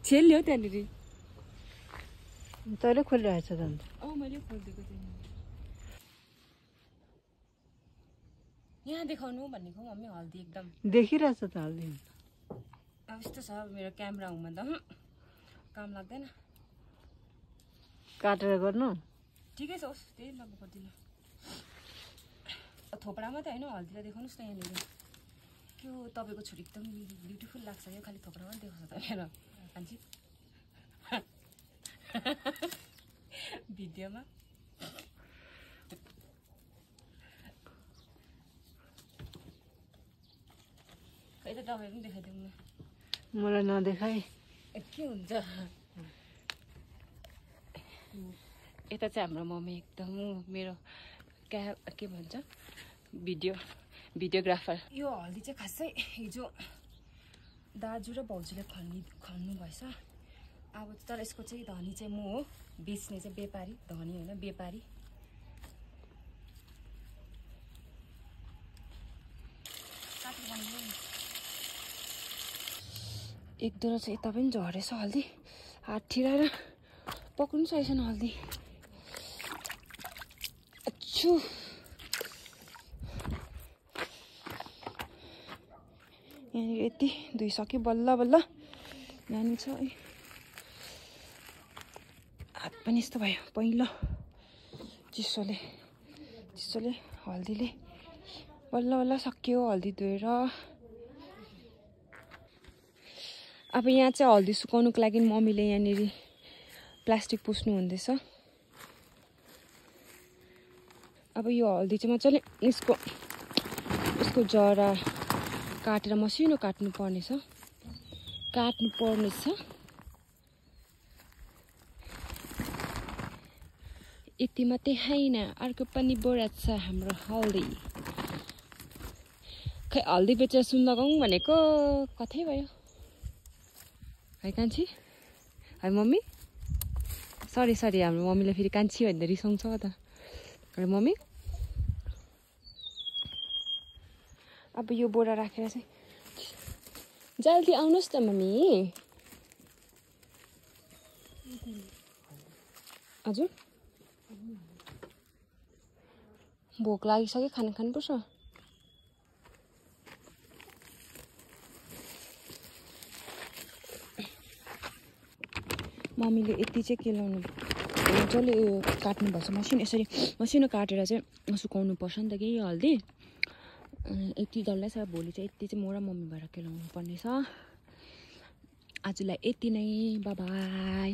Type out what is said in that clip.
छेल्यो त्यहाँनिर तैँले खोलिरहेछ त अन्त मैले खोलिदिएको थिएँ यहाँ देखाउनु भनेको मम्मी हल्दी एकदम देखिरहेछ त हल्दी अब यस्तो छ मेरो क्यामेरा हुँदा त काम लाग्दैन काटेर गर्नु ठिकै छ होस् त्यही ल गर्दिनँ थोपडा मात्रै होइन हल्दीलाई देखाउनुहोस् न यहाँनिर के हो तपाईँको छोरी एकदम ब्युटिफुल लाग्छ यो खालि थोपडा मात्रै देखाउँछ त मेरो कान्छी भिडियोमा खै त तपाईँ पनि देखाइदिउँ न मलाई नदेखाइ के हुन्छ यता चाहिँ हाम्रो मम्मी एकदम मेरो के भन्छ भिडियोग्राफर यो हल्दी चाहिँ खासै हिजो दाजु र भाउजूले खन्नु भएछ अब तर यसको चाहिँ धनी चाहिँ म हो बेच्ने चाहिँ व्यापारी धनी होइन व्यापारी एक डोरा चाहिँ यता पनि झरेछ हल्दी हात ठिराएर पक्रिनु सकेको छैन हल्दी अच्छु यहाँनिर यति धोइसक्यो बल्ल बल्ल नानी छ है हात पनि यस्तो भयो पहिलो चिसोले हल्दीले बल्ल बल्ल सक्यो हल्दी धोएर अब यहाँ चाहिँ हल्दी सुकाउनुको लागि मम्मीले यहाँनिर प्लास्टिक पुस्नु हुँदैछ अब यो हल्दी चाहिँ मजाले यसको जरा काटेर मसिनो काट्नु पर्नेछ यति मात्रै होइन अर्को पनि बोरा छ हाम्रो हल्दी खै हल्दी बेचेर सुन लगाउँ भनेको कतै भयो है कान्छी है मम्मी सरी हाम्रो मम्मीले फेरि कान्छी भन्दा रिसाउँछ त है मम्मी अब यो बोरा राखेर चाहिँ जल्दी आउनुहोस् त मम्मी हजुर भोक लागिसक्यो खाना खानुपर्छ मम्मीले यति चाहिँ केलाउनु मजाले काट्नुपर्छ मसिनो काटेर चाहिँ सुकाउनु पर्छ नि त कि यो हल्दी यति डल्लै छ भोलि चाहिँ यति चाहिँ म र मम्मी भएर केलाउनु पर्नेछ आजलाई यति नै बाइ बाइ